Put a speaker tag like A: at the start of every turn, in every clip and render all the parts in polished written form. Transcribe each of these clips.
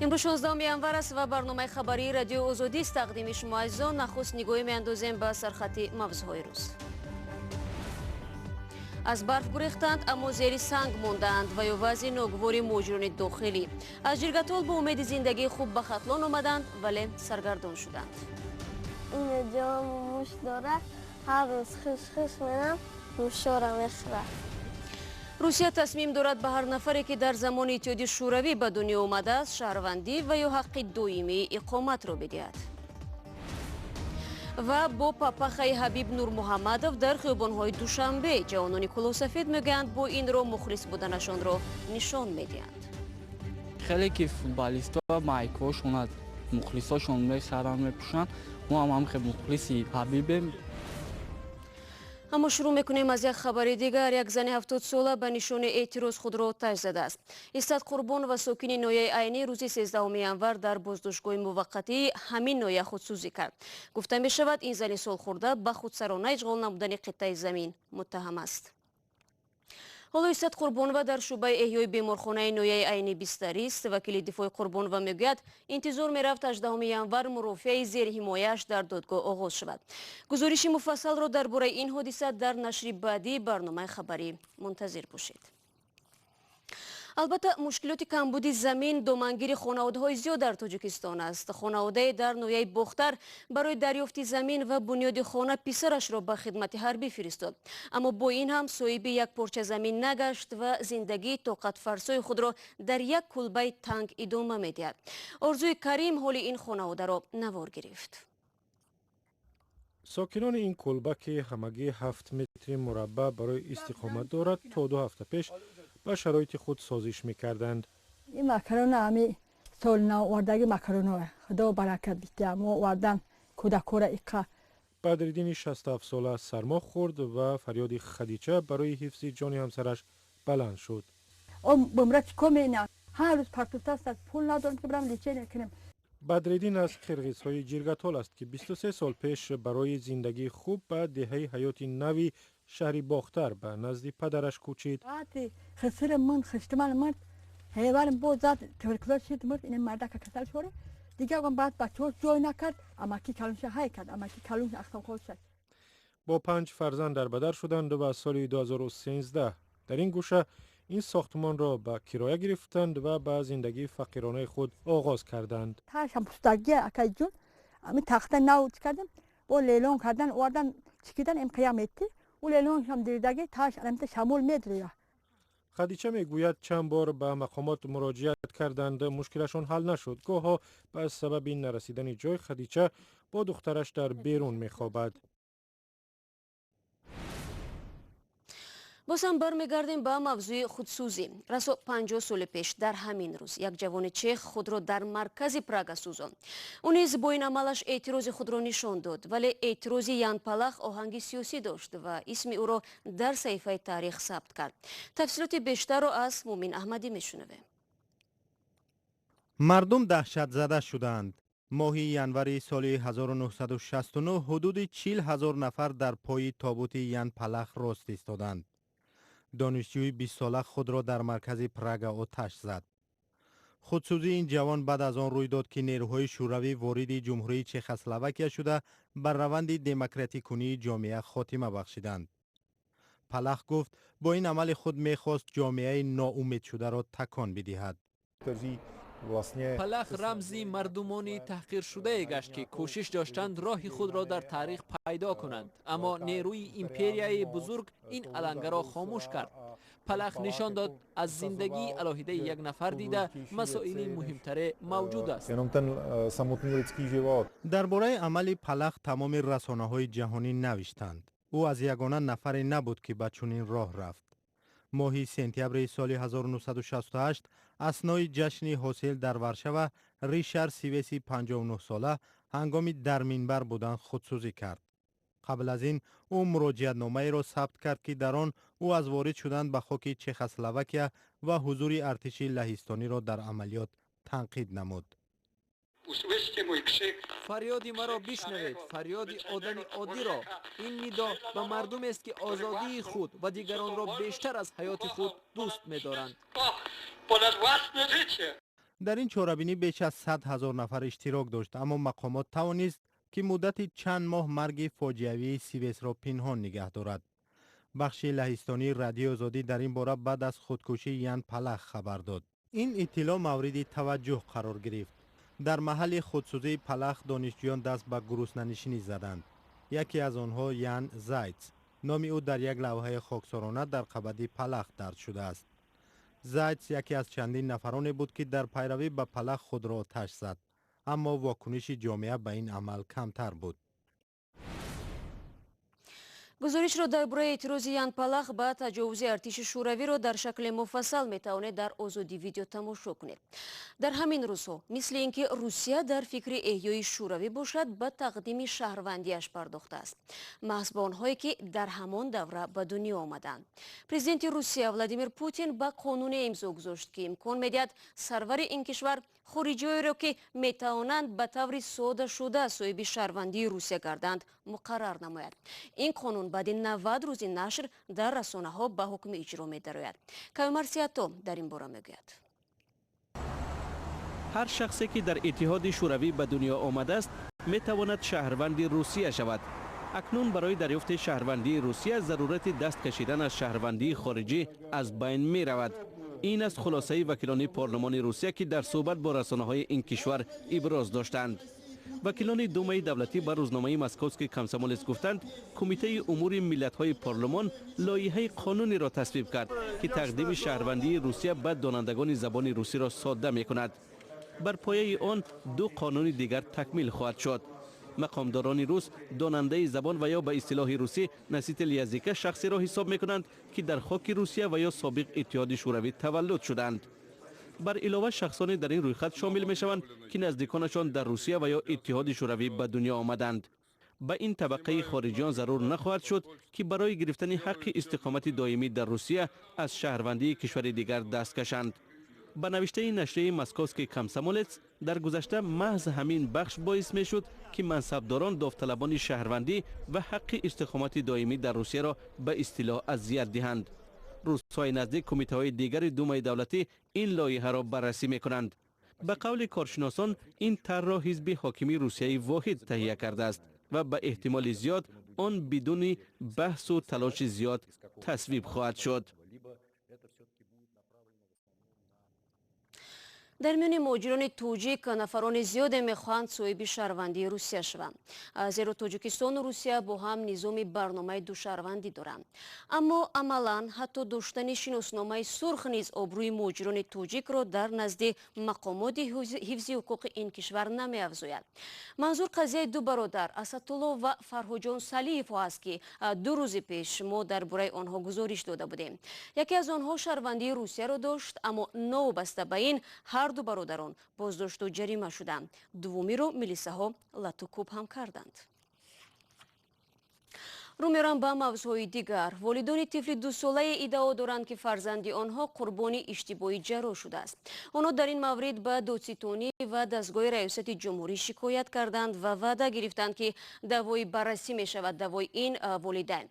A: Имрӯз 16 январ аст ва барномаи хабарии Радиои Озодист тақдими шумо, азизон. Нахуст нигоҳе меандозем ба сархати мавзӯъҳои рӯз. Аз барф гурехтанд, аммо зери санг мондаанд ва ё вазъи ногувори муҳоҷирони дохилӣ. Аз Ҷиргатол бо умеди зиндагии хуб ба Хатлон омаданд, вале саргардон шуданд.
B: Ин ҷо муш дорад, ҳар рӯз хиш-хиш мерам, мушора мехӯрад.
A: Русия тасмим дорад ба ҳар нафаре, ки дар замони Иттиҳоди Шӯравӣ ба дунё омадааст, шаҳрвандӣ ва ё ҳаққи доимии иқоматро бидиҳад. Ва бо папахаи Ҳабиб Нурмуҳаммадов дар хиёбонҳои Душанбе ҷавонони кулоҳсафед мегӯянд, бо ин роҳ мухлис буданашонро нишон медиҳанд.
C: Хеле ки футболистҳо майкҳошона мухлисошон мехаранд, мепӯшанд, мо ҳам ҳам мухлиси Ҳабибем.
A: Аммо шурӯъ мекунем аз як хабари дигар. Як зани 70-сола ба нишони эътироз худро оташ задааст. Иссат Қурбонова, сокини ноҳияи Айнӣ, рӯзи 13 январ дар боздоштгоҳи муваққатии ҳамин ноҳия худсӯзӣ кард. Гуфта мешавад, ин зани солхӯрда ба худсарона ишғол намудани қитъаи замин муттаҳам аст. Ҳоло Иссат Қурбонова дар шӯъбаи эҳёи беморхонаи ноҳияи Айнӣ бистарист. Вакили дифои Қурбонова мегӯяд, интизор мерафт, 18 январ мурофиаи зерҳимояаш дар додгоҳ оғоз шавад. Гузориши муфассалро дар бораи ин ҳодиса дар нашри баъдии барномаи хабарӣ мунтазир бошед. Албатта, мушкилоти камбуди замин домангири хонаводаҳои зиёд дар Тоҷикистон аст. Хонаводае дар ноҳияи Бохтар барои дарёфти замин ва бунёди хона писарашро ба хидмати ҳарбӣ фиристод, аммо бо ин ҳам соҳиби як порча замин нагашт ва зиндагии тоқатфарсои худро дар як кулбаи танг идома медиҳад. Орзуи Карим ҳоли ин хонаводаро навор гирифт.
D: Сокинони ин кулба, ки ҳамагӣ 7 метри мураббаъ барои истиқомат дорад, то 2 ҳафта пеш ба шароити худ созиш мекарданд.
E: Ин макарона ҳами соли нав овардаги макароно, Худо баракат битя, мо овардан кӯдакора иқа.
D: Бадриддини 67-сола сармо хӯрд ва фарёди Хадича барои ҳифзи ҷони ҳамсараш баланд шуд.
E: Бумра чӣ кор мена, ҳар рӯз партофтааст, пул надорем, ки бирам лечение кунем.
D: Бадриддин аз қирғизҳои Ҷиргатол аст, ки 23 сол пеш барои зиндагии хуб ба деҳаи Ҳаёти Нави шаҳри Бохтар ба назди падараш кӯчид.
E: Хисирам мурд, хиштиман мурд, ҳеварам боз зад, туберкулоз шид, мурд. Ин мардака касал шуре дигар, баъд бачаҳо ҷой накард, амаки калонша ҳай кард, амаки калон ахтонхол шад.
D: Бо панҷ фарзанд дарбадар шуданд ва соли 2013 дар ин гӯша ин сохтмонро ба кироя гирифтанд ва ба зиндагии фақиронаи худ оғоз карданд.
E: Ташам пустагия, акайҷун, ами тахта нав чӣ кардем, бо лелон кардан овардан, чикидан им қиям мети, ӯ лелоншам диридаги, таш аламта шамол медрия.
D: Хадича мегӯяд, чанд бор ба мақомот муроҷиат карданд, мушкилашон ҳал нашуд. Гоҳо ба сабаби нарасидани ҷой Хадича бо духтараш дар берун мехобад.
A: Боз ҳам бармегардем ба мавзӯи худсӯзӣ. Расо 50 соли пеш дар ҳамин рӯз як ҷавони чех худро дар маркази Прага сӯзонд. Ӯ низ бо ин амалаш эътирози худро нишон дод, вале эътирози Ян Палах оҳанги сиёсӣ дошт ва исми ӯро дар саҳифаи таърих сабт кард. Тафсилоти бештарро аз Мумин Аҳмадӣ мешунавем.
F: Мардум даҳшатзада шуданд. Моҳи январи соли 1969 ҳудуди 40 000 нафар дар пои тобути Ян Палах рост истоданд. Донишҷӯи бистсола худро дар маркази Прага оташ зад. Худсӯзии ин ҷавон баъд аз он рӯй дод, ки нерӯҳои шӯравӣ вориди Ҷумҳурии Чехословакия шуда, бар раванди демократикунии ҷомеа хотима бахшиданд. Палах гуфт, бо ин амали худ мехост ҷомеаи ноумедшударо такон бидиҳад.
G: Палах рамзи мардумони таҳқиршудае гашт, ки кӯшиш доштанд роҳи худро дар таърих пайдо кунанд, аммо нерӯи империяи бузург ин алангаро хомӯш кард. Палах нишон дод, аз зиндагии алоҳидаи як нафар дида масоили муҳимтаре мавҷуд аст.
F: Дар бораи амали Палах тамоми расонаҳои ҷаҳонӣ навиштанд. Ӯ аз ягона нафаре набуд, ки ба чунин роҳ рафт. Моҳи сентябри соли 1968 аснои ҷашни ҳосил дар Варшава Ришард Сивеси 59-сола ҳангоми дар минбар будан худсӯзӣ кард. Қабл аз ин ӯ муроҷиатномаеро сабт кард, ки дар он ӯ аз ворид шудан ба хоки Чехословакия ва ҳузури артиши лаҳистониро дар амалиёт танқид намуд.
G: Фарёди маро бишнавед, фарёди одами оддиро. Ин нидо ба мардумест, ки озодии худ ва дигаронро бештар аз ҳаёти худ дӯст медоранд.
F: Дар ин чорабинӣ беш аз 100 ҳазор нафар иштирок дошт, аммо мақомот тавонист, ки муддати чанд моҳ марги фоҷиавии Сивесро пинҳон нигаҳ дорад. Бахши лаҳистонии Радиои Озодӣ дар ин бора баъд аз худкушии Ян Палах хабар дод. Ин иттилоъ мавриди таваҷҷӯҳ қарор гирифт. Дар маҳалли худсӯзии Палах донишҷӯён даст ба гуруснанишинӣ заданд. Яке аз онҳо Ян Зайтс. Номи ӯ дар як лавҳаи хоксорона дар қабади Палах дарҷ шудааст. Зайтс яке аз чандин нафароне буд, ки дар пайравӣ ба Палах худро оташ зад, аммо вокуниши ҷомеа ба ин амал камтар буд.
A: Гузоришро дар бораи эътирози Ян Палах ба таҷовузи артиши Шӯравиро дар шакли муфассал метавонед дар Озодӣ Видео тамошо кунед. Дар ҳамин рӯзҳо, мисли ин ки Русия дар фикри эҳёи Шӯравӣ бошад, ба тақдими шаҳрвандиаш пардохтааст, маҳз ба онҳое, ки дар ҳамон давра ба дунё омаданд. Президенти Русия Владимир Путин ба қонуне имзо гузошт, ки имкон медиҳад сарвари ин кишвар хориҷиҳоеро, ки метавонанд ба таври содашуда соҳиби шаҳрвандии Русия гарданд, муқаррар намояд. Ин қонун баъди 90 рӯзи нашр дар расонаҳо ба ҳукми иҷро медарояд. Каюмар Сиято дар ин бора мегӯяд.
H: Ҳар шахсе, ки дар Иттиҳоди Шӯравӣ ба дунё омадааст, метавонад шаҳрванди Русия шавад. Акнун барои дарёфти шаҳрвандии Русия зарурати даст кашидан аз шаҳрвандии хориҷӣ аз байн меравад. Ин аст хулосаи вакилони парлумони Русия, ки дар суҳбат бо расонаҳои ин кишвар иброз доштанд. Вакилони Думаи давлатӣ ба рӯзномаи «Московский комсомолец» гуфтанд, Кумитаи умури миллатҳои парлумон лоиҳаи қонунеро тасвиб кард, ки тақдими шаҳрвандии Русия ба донандагони забони русиро содда мекунад. Бар пояи он ду қонуни дигар такмил хоҳад шуд. Мақомдорони рус донандаи забон ва ё ба истилоҳи русӣ носитель языка шахсеро ҳисоб мекунанд, ки дар хоки Русия ва ё собиқ Иттиҳоди Шӯравӣ таваллуд шуданд. Бар илова, шахсоне дар ин рӯйхат шомил мешаванд, ки наздиконашон дар Русия ва ё Иттиҳоди Шӯравӣ ба дунё омаданд. Ба ин табақаи хориҷиён зарур нахоҳад шуд, ки барои гирифтани ҳаққи истиқомати доимӣ дар Русия аз шаҳрвандии кишвари дигар даст кашанд. Ба навиштаи нашрияи «Московский комсомолец», дар гузашта маҳз ҳамин бахш боис мешуд, ки мансабдорон довталабони шаҳрвандӣ ва ҳаққи истиқомати доимӣ дар Русияро ба истилоҳ азият диҳанд. Рӯзҳои наздик кумитаҳои дигари Думаи давлатӣ ин лоиҳаро баррасӣ мекунанд. Ба қавли коршиносон, ин тарҳро ҳизби ҳокими «Русияи воҳид» таҳия кардааст ва ба эҳтимоли зиёд он бидуни баҳсу талоши зиёд тасвиб хоҳад шуд.
A: Дар миёни муҳоҷирони тоҷик нафарони зиёде мехоҳанд соҳиби шаҳрвандии Русия шаванд, зеро Тоҷикистону Русия бо ҳам низоми барномаи душаҳрвандӣ доранд. Аммо амалан ҳатто доштани шиносномаи сурх низ обрӯи муҳоҷирони тоҷикро дар назди мақомоти ҳифзи ҳуқуқи ин кишвар намеафзояд. Манзур қазияи ду бародар Асадулло ва Фарҳоҷон Салиевҳо аст, ки 2 рӯзи пеш мо дар бораи онҳо гузориш дода будем. Яке аз онҳо шаҳрвандии Русияро дошт, аммо новобаста ба ин ҳар ду бародарон боздошту ҷарима шуданд. Дуввумиро милисаҳо латукӯб ҳам карданд. Рӯ мерам ба мавзӯъҳои дигар. Волидони тифли дусолае иддао доранд, ки фарзанди онҳо қурбони иштибоҳи ҷарроҳ шудааст. Онҳо дар ин маврид ба додситонӣ ва дастгоҳи раёсати ҷумҳурӣ шикоят карданд ва ваъда гирифтанд, ки даъвои баррасӣ мешавад даъвои ин волидайн.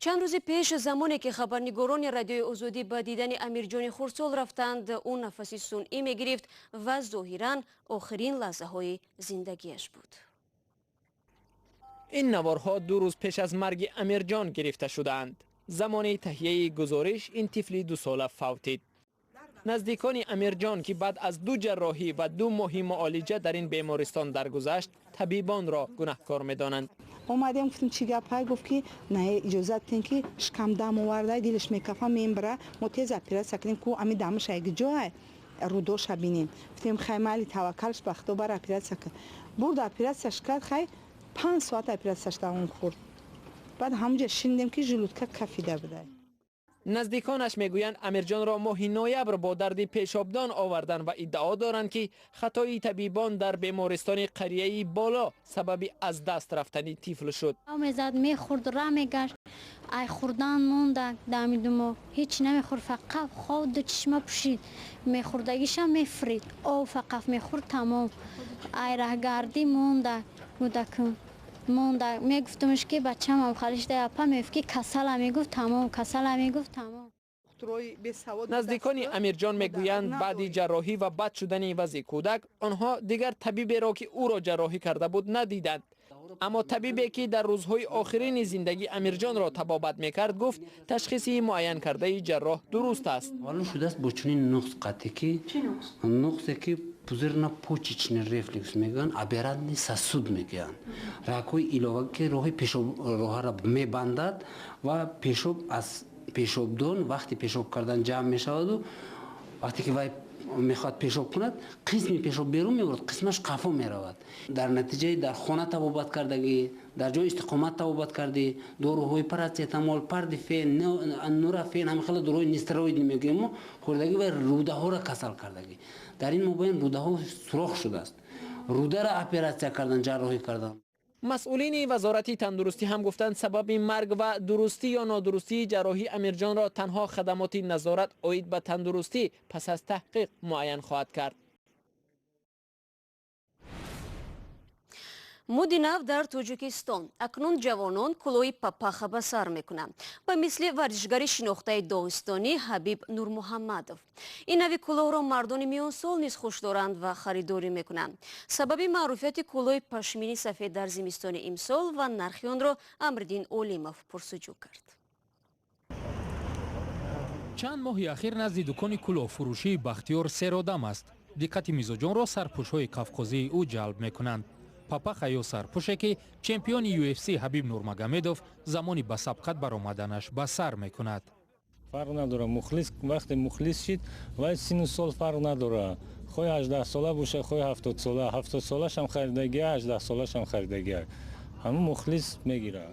A: Чанд рӯзи пеш, замоне ки хабарнигорони Радиои Озодӣ ба дидани Амирҷони хурдсол рафтанд, ӯ нафаси сунъӣ мегирифт ва зоҳиран охирин лаҳзаҳои зиндагиаш буд.
I: Ин наворҳо 2 рӯз пеш аз марги Амирҷон гирифта шудаанд. Замони таҳияи гузориш ин тифли дусола фавтид. Наздикони Амирҷон, ки баъд аз 2 ҷарроҳӣ ва 2 моҳи муолиҷа дар ин бемористон даргузашт, табибонро гунаҳкор медонанд.
J: Омадем, гуфтем, чӣ гапҳай, гуфт, ки на, иҷозат тин, ки шикам дам оварда, дилаш мекафа, мембара, мо тез оператсия кунем, ку ами дамаш ягиҷоай рудоша бинем. Гуфтем, хай, майли, таваккалш ба Худо, бар оператсия кард. Бурд, оператсияш кард, хай, 5 соат оператсияш давом хӯрд. Баъд ҳамонҷа шинидем, ки желудка кафида буда.
I: Наздиконаш мегӯянд, Амирҷонро моҳи ноябр бо дарди пешобдон оварданд ва иддао доранд, ки хатои табибон дар бемористони қарияи Боло сабаби аз даст рафтани тифл шуд.
K: Мезад, мехӯрд, ра мегашт, ай хӯрдан монда дами 2 моҳ ҳеҷ намехӯрд, фақат хоб, ду чишма пӯшид, мехӯрдагиша мефрид, об фақат мехӯрд, тамом. Ай раҳгардӣ монда, кӯдакам монда. Мегуфтумш, ки бачамам халиш да, апа мегуфт, ки касала, мегуфт, тамом, касала, мегуфт, тамом.
J: Докторой бесавод.
I: Наздикони Амирҷон мегӯянд, баъди ҷарроҳӣ ва бад шудани вазъи кӯдак онҳо дигар табиберо, ки ӯро ҷарроҳӣ карда буд, надиданд. Аммо табибе, ки дар рӯзҳои охирини зиндагӣ Амирҷонро табобат мекард, гуфт, ташхиси муайян кардаи ҷарроҳ дуруст аст.
L: Маълум шудааст бо чунин нуқс қатъӣ, ки нуқсе ки пузырно-почечный рефлюкс мегӯянд, аберрантный сосуд мегӯянд, рагҳои илова, ки роҳи пешоб роҳаро мебандад ва пешоб аз пешобдон вақти пешоб кардан ҷамъ мешаваду вақте ки вай мехоҳад пешоб кунад, қисми пешоб берун мебурад, қисмаш қафо меравад. Дар натиҷаи дар хона табобат кардагӣ, дар ҷои истиқомат табобат кардӣ, доруҳои парацетамол, пардифен, нурафен, ҳамин хела доруҳои нестероидӣ мегӯем мо, хӯрдагӣ ва рӯдаҳоро касал кардагӣ. Дар ин мобайн рӯдаҳо сурох шудааст, рӯдаро оператсия кардан, ҷарроҳӣ кардан.
I: Масъулини вазорати тандурустӣ ҳам гуфтанд, сабаби марг ва дурустӣ ё нодурустии ҷарроҳии Амирҷонро танҳо хадамоти назорат оид ба тандурустӣ пас аз таҳқиқ муайян хоҳад кард.
A: Муди нав дар Тоҷикистон. Акнун ҷавонон кулоҳи папаха ба сар мекунанд. Ба мисли варзишгари шинохтаи доғистонӣ Ҳабиб Нурмуҳаммадов. Ин нави кулоҳро мардони миёнсол низ хуш доранд ва харидорӣ мекунанд. Сабаби маъруфияти кулоҳи пашмини сафед дар зимистони имсол ва нархи онро Амриддин Олимов пурсуҷӯ кард.
M: Чанд моҳи ахир назди дукони кулоҳфурӯшии Бахтиёр серодам аст. Диққати мизоҷонро сарпӯшҳои қавқозии ӯ ҷалб мекунанд. Папаха ё сарпӯше, ки чемпиони UFC Ҳабиб Нурмагомедов замони ба сабқат баромаданаш ба сар мекунад.
N: Фарқ надорад, мухлис вақте мухлис шид, вай сину сол фарқ надорад. Хоҳ 18 сола боша, хоҳ 70 сола, 70 солашам харидагия, 18 солашам харидагия. Ҳамун мухлис мегирад.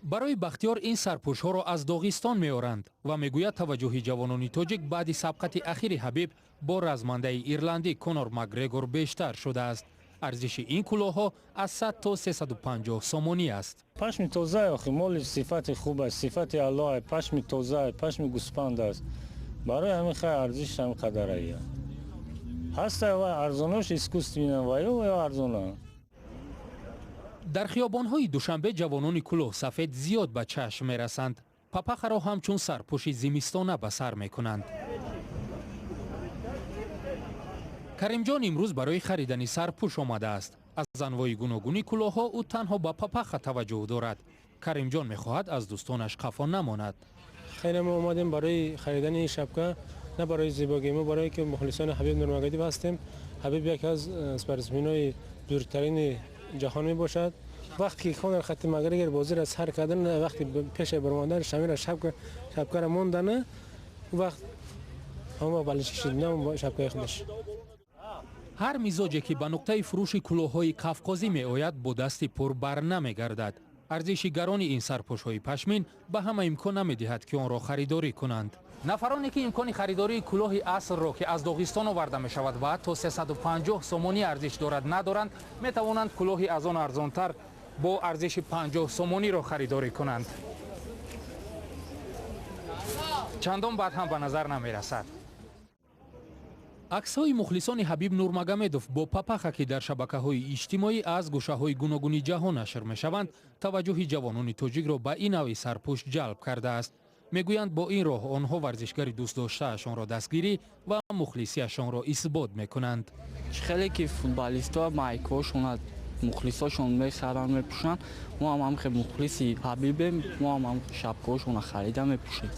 M: Барои Бахтиёр ин сарпӯшҳоро аз Доғистон меоранд ва мегӯяд, таваҷҷӯҳи ҷавонони тоҷик баъди сабқати ахири Ҳабиб бо размандаи ирландӣ Конор Макгрегор бештар шудааст. Арзиши ин кулоҳҳо аз 100 то 350 сомонӣ аст.
N: Пашми тоза, охи моли сифати хуб аст, сифати аъло, пашми тоза, пашми гӯспанд аст. Барои ҳамин хай арзишаш ҳам қадарая. Ҳаста ва арзонош искусственно ва ё арзона.
M: Дар хиёбонҳои Душанбе ҷавонони кулоҳсафед зиёд ба чашм мерасанд. Папахаро ҳамчун сарпӯши зимистона ба сар мекунанд. Каримҷон имрӯз барои харидани сарпӯш омадааст. Аз анвои гуногуни кулоҳҳо ӯ танҳо ба папаха таваҷҷӯҳ дорад. Каримҷон мехоҳад аз дӯстонаш қафо намонад.
O: Хеле мо омадем барои харидани шапка, на барои зебогӣ, мо барои ки мухлисони Ҳабиб Нурмагомедов ҳастем. Ҳабиб яке аз спортсменои бузургтарини ҷаҳон мебошад. Вақте ки Конор хати Макгрегор бозиро сар кардан, вақти пеше баромадан, шамира шапкаро мондана, вақт ҳама балиш кашид, на шапкаи худаш.
M: Ҳар мизоҷе, ки ба нуқтаи фурӯши кулоҳҳои қавқозӣ меояд, бо дасти пур бар намегардад. Арзиши гарони ин сарпӯшҳои пашмин ба ҳама имкон намедиҳад, ки онро харидорӣ кунанд. Нафароне, ки имкони харидории кулоҳи асрро, ки аз Доғистон оварда мешавад ва то 350 сомонӣ арзиш дорад, надоранд, метавонанд кулоҳи аз он арзонтар бо арзиши 50 сомониро харидорӣ кунанд. Чандон бад ҳам ба назар намерасад. Аксҳои мухлисони Ҳабиб Нурмагомедов бо папаха, ки дар шабакаҳои иҷтимоӣ аз гӯшаҳои гуногуни ҷаҳон нашр мешаванд, таваҷҷӯҳи ҷавонони тоҷикро ба ин нави сарпӯш ҷалб кардааст. Мегӯянд, бо ин роҳ онҳо варзишгари дӯстдоштаашонро дастгирӣ ва мухлисиашонро исбот мекунанд.
C: Чӣ хеле ки футболистҳо майкаҳошона мухлисошон мехаранд, мепӯшанд, мо ҳам ҳам хел мухлиси Ҳабибем, мо ҳам ҳам шапкаҳошонро харида мепӯшем.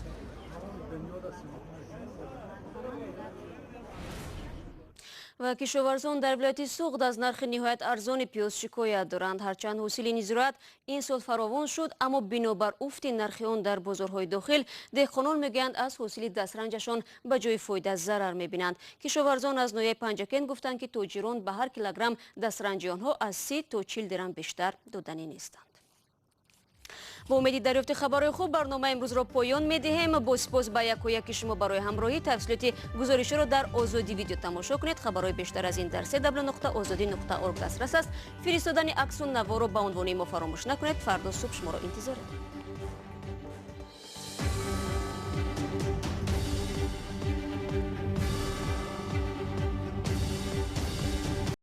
A: Ва кишоварзон дар вилояти Суғд аз нархи ниҳоят арзони пиёз шикоят доранд. Ҳарчанд ҳосили зироат ин сол фаровон шуд, аммо бинобар уфти нархи он дар бозорҳои дохил, деҳқонон мегӯянд, аз ҳосили дастранҷашон ба ҷои фоида зарар мебинанд. Кишоварзон аз ноҳияи Панҷакент гуфтанд, ки тоҷирон ба ҳар килограмм дастранҷи онҳо аз 30 то 40 дирам бештар доданӣ нестанд. Бо умеди дарёфти хабарҳои хуб барномаи имрӯзро поён медиҳем. Бо сипос ба яку яки шумо барои ҳамроҳӣ. Тафсилоти гузориширо дар Озодӣ видео тамошо кунед. Хабарҳои бештар аз ин дар www.ozodi.org дастрас аст. Фиристодани аксу наворо ба унвони мо фаромӯш накунед. Фардо субҳ шуморо интизорем.